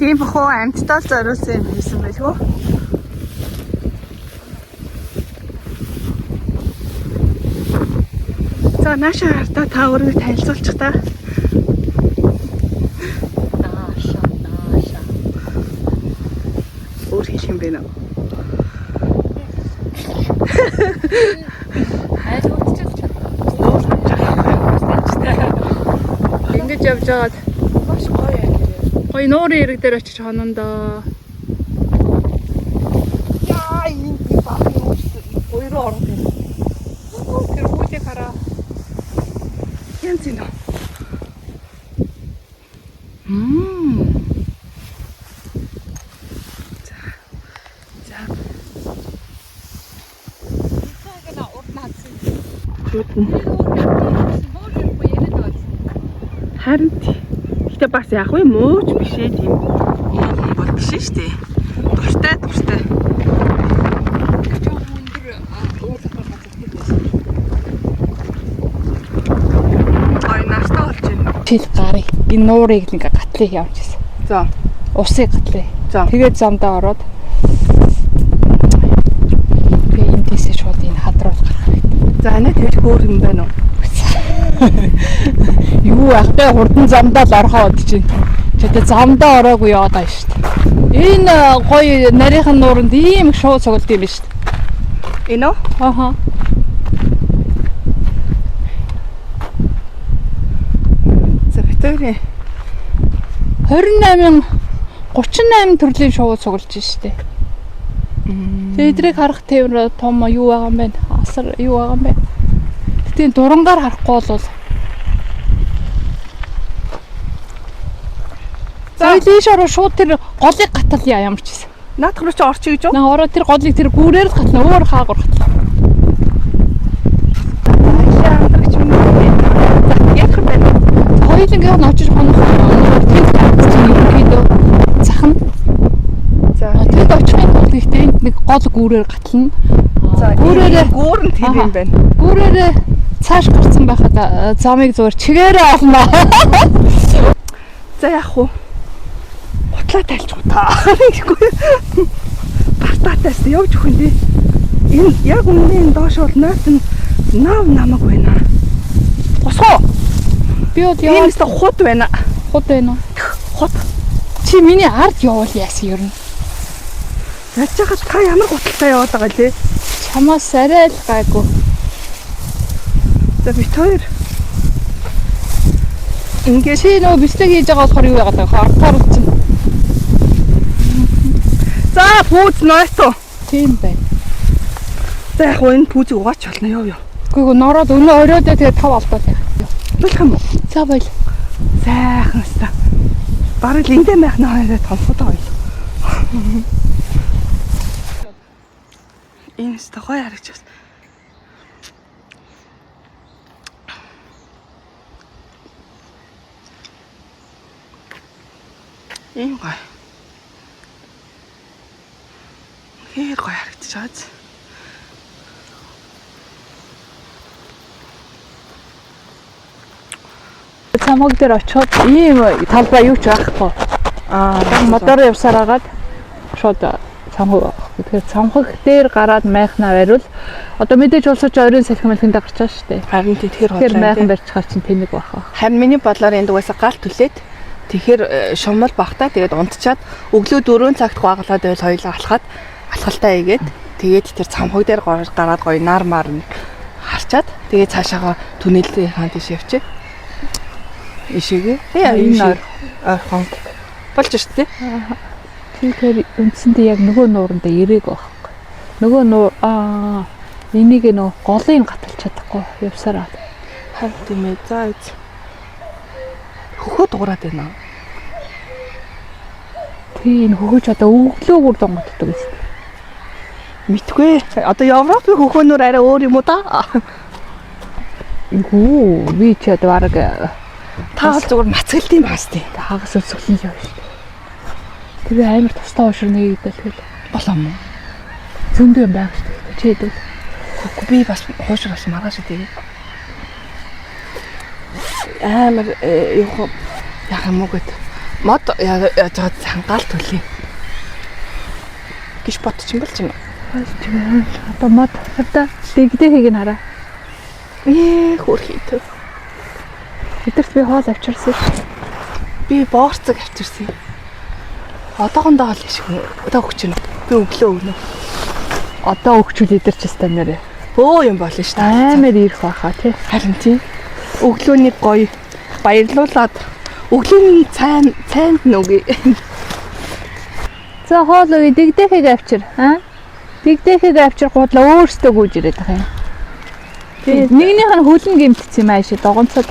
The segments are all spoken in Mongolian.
Тийм бохоо амьтдаа л зориулсан юм хийсэн байлгүй. За нааша хартаа та өөрийгөө танилцуулчих та. Нааша, нааша. Өөр хэлэх юм бэ нөө? Айл удчих чадахгүй. Ингэж явж байгаад Маш гоё юм. гоё нуурын ирэг дээр очиж хонондоо. Яа, энэ би баг юм шүү. Гоё руу орох юм. Тэр үүдийг хараа. Янз юм. Мм. За. За. Шүтэн. Харин тий. Гэтэ бас яг вэ мууч биш ээ тийм. Муу хүн бол биш шүү дээ. Дуртай дуртай. Ой, нартай болж байна. Чил гарыг энэ нуурыг л ингээ гатлыг явж ирсэн. За. Усыг гатлаа. За. Тэгээд замдаа ороод би эндээсээ шууд энэ хадруул гарах хэрэгтэй. За, анаа тэгэл хөөр юм байна уу? Юу байх вэ? Хурдан замдаа л орхоо од чинь. Чи одоо замдаа ороогүй яваад байгаа шүү дээ. Энэ гоё нарийнхан нууранд ийм их шууд цуглд юм биш үү? Энэ үү? Ааха. За, битүүрийн 28 38 төрлийн шувуу цуглаж штэ. Тэгээ эдрийг харах тийм том юу байгаа юм бэ? Асар юу байгаа юм бэ? Гэтэ энэ дурангаар харахгүй бол За ийш ороо шууд тэр голыг гатал яа ямар ч гэсэн. наадах руу чи орчих гэж юу? Наа ороо тэр голыг тэр гүүрээр л гатлаа өөр хаагур гатлаа. Аашаа андрагч минь. За, яах юм бэ? Хоёулангийн нь очиж хонох нуур тэнд харагдчих ерөнхийдөө зах нь. За. Тэнд очихын тулд гэхдээ энд нэг гол гүүрээр гатлана. За, Гүүрээрээ гүүр нь тэр юм байна. Гүүрээрээ цааш гарцсан байхад замыг зүгээр чигээрээ олно. За яах вэ? Гутлаа тайлчих уу та. Гэхгүй. Гартаатаас явж өгөн дээ. Энэ яг үнэн энэ доош бол наад нь нав намаг байна. Госгоо. Би бол Энэ яваад өстө худ байна. худ байна уу? Худ. Чи миний ард явуул яасан ер нь. Яаж яхад та ямар гуталтай яваад байгаа лээ? Чамаас арай л гайгүй. За бит хоёр. Ингээд Чи нөгөө бичлэг хийж байгаа болохоор юу яагаад байгаа вэ? Ардаар чинь. за пүүз нойтоо. Тийм байна. За яг энэ пүүзийг угаач болно ёо ёо. Үгүй нороод өнөө оройдоо тэгээ тав алдаад яах. Болох юм уу? За баял. Сайхан өстө. Бараг л эндээ байх наа томход байгаа юм. Энэ өстө гоё харагч байна. Ийм гоё. Хэр гоё харагдаж байгаа биз? Цамаг дээр очиод ийм талбай юу ч байхгүй. Аа, Модоор явсаар агаад шууд цамхаг байхгүй. Тэгэхээр цамхаг дээр гараад майхнаа бариул одоо мэдээж улсууч оройн салхи мэлхэндээ гарч байгаа шүү дээ. Харин тэгэхээр Тэгэхээр худлаа. майхан барьчихаар чинь тэнэг байх ба. Харин миний бодлоор энд угаасаа гал түлээд тэгэхээр шумал багтаа тэгээд унтчаад өглөө 4 цагт гуаглаад байвал хоёулаа алхаад алхалтаа хийгээд тэгээд тэр цамхаг дээр гараад гоё нар мар нь харчаад тэгээд цаашаага түнэлтийнхаа тийш явчих. Ишээгээ. Яа Энэ энэ ойрхон болж шүү дээ. Тэгэхээр үндсэндээ яг нөгөө нуурандаа ирээг байхгүй. Нөгөө нуур аа энийг нөгөө голыг гаталж чадахгүй явсаар аа. Харин тийм ээ. За үз. Хөхөө дуурайд байна. Тий энэ хөхөж одоо өглөө бүр донгоддог гэсэн. Мэдгүй. Одоо Европын хөхөөнөр арай өөр юм уу та? Үгүй би ч одоо бараг Та бол зүгээр мацгалт юм бас тий. хагас өсгөлн л явна шүү дээ. Тэр амар тусдаа уушир нэг идэл тэгэл Болоо мó. зөндөө юм байх шүү дээ. Чи хэдвэл Үгүй би бас хуушир бас маргааш идэ. Амар юу яах юм уу гэд Мод яаж байгаа цангаал төлөе. Гэж ботчих юм бол юм. Одоо мод хавда дэгдэхийг нь хараа. Ээ хөөрхий төв. Тэдэрт би хоол авчирсан шүү дээ. Би боорцог авчирсан юм. Одоохондоо л ишгүй. Одоо өгч гинэ. Би өглөө өгнө. Одоо өгчүүл эдэр ч өстой нэрээ. Бөө юм болно шүү дээ. Амар ирэх байхаа тий. Харин тийм. Өглөөний гоё баярлуулад өглөөний цайн цайнд нүгэ. За хоол үе дэгдэхийг авчир. Аа? Дэгдэхийг авчир гудлаа өөрсдөө гүйж ирээд байгаа юм. Тэгээ нэгнийх нь хөлн гэмтсэн юм ааши догонцоод.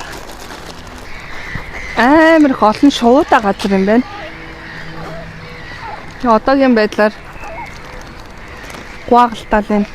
Амар их олон шуудаа газар юм байна. Тэгээ одоогийн байдлаар гуагалтал байна.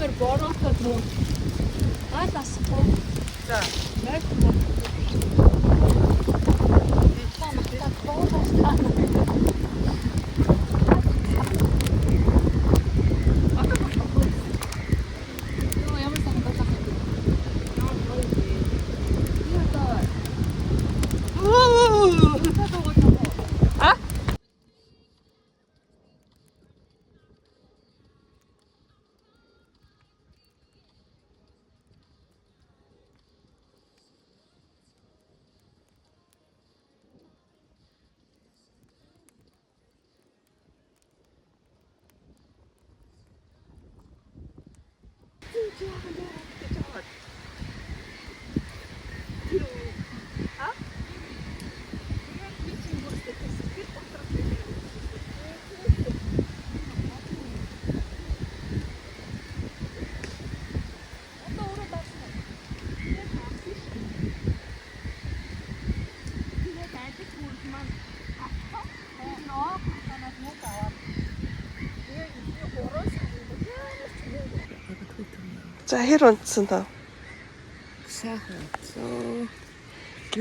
Амар бороотой мөн. Гал асахгүй. За, найт мөн. За хэр унтсан та? Сайхан унтсан.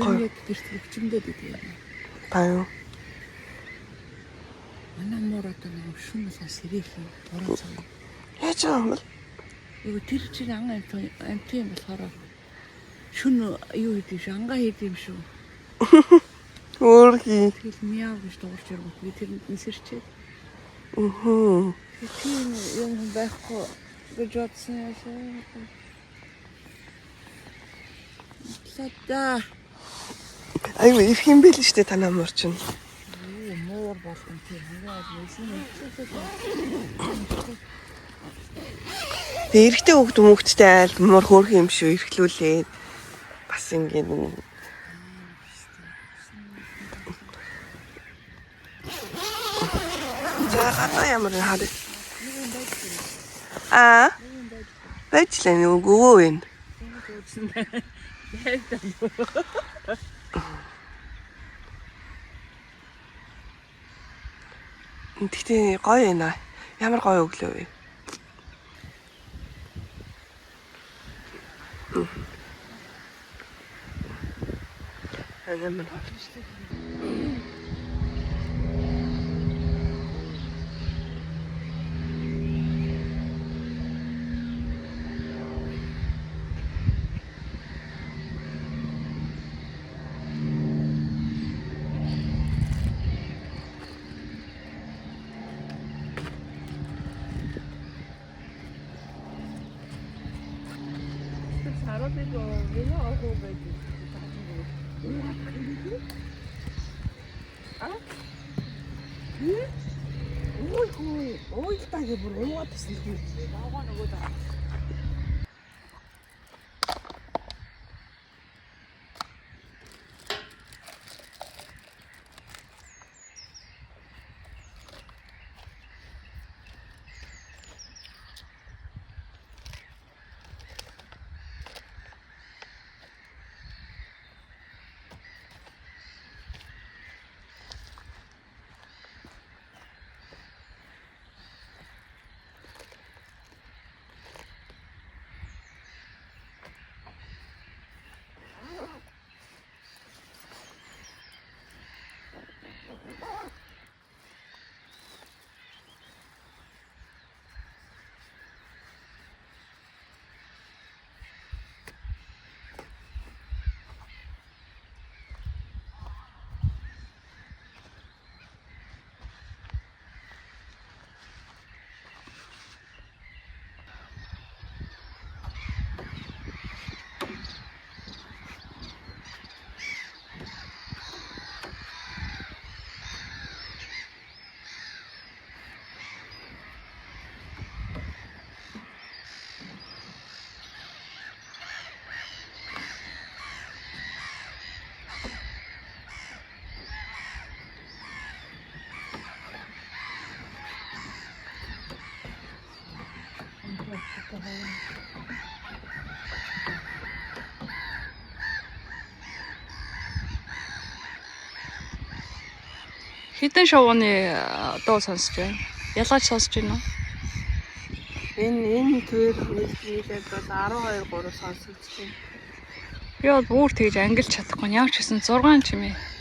Юу яг гэрт өвчмдөд идэв юм. Таа юу? Манай муур одоо нэг шүн болон сэрээхэн бороо цаг. Яаж байгаа юм бол? Юу тэр чинь ан амт амт юм болохоор шүн юу хийдэг шүү ангаа хийдэг юм шүү. Өөрхий. Тэгэл мяв гэж дуурч иргүүт би тэрэнд нь сэрчээд. Мм. Тийм юм байхгүй гэж бодсон яашаа. Лада. Айгүй ирэх юм байл шүү дээ танаа муур чинь. Юу муур болгон тийм ингээд нээсэн юм. Тэгээ эрэгтэй хүүхд хүмүүхттэй айл муур хөөрхөн юм шүү эрхлүүлээд бас ингээд нэг За гадаа ямар харъя. Аа. Байж л нэг өвөө байна. Тэгтээ гоё байна. Ямар гоё өглөө вэ? Амар. Харуулдаг миний охин байдаг. Ой хөө. Ой та гэ бүр уугаад тасна хүү. Давгаа нөгөө даа. Хэдэн шувууны дуу сонсож байна? Ялгаж сонсож байна уу? Энэ төр нийлээд бол 12 3 сонсогдсон. Би бол бүр тэгж ангилж чадахгүй. Ямар ч гэсэн 6 чимээ.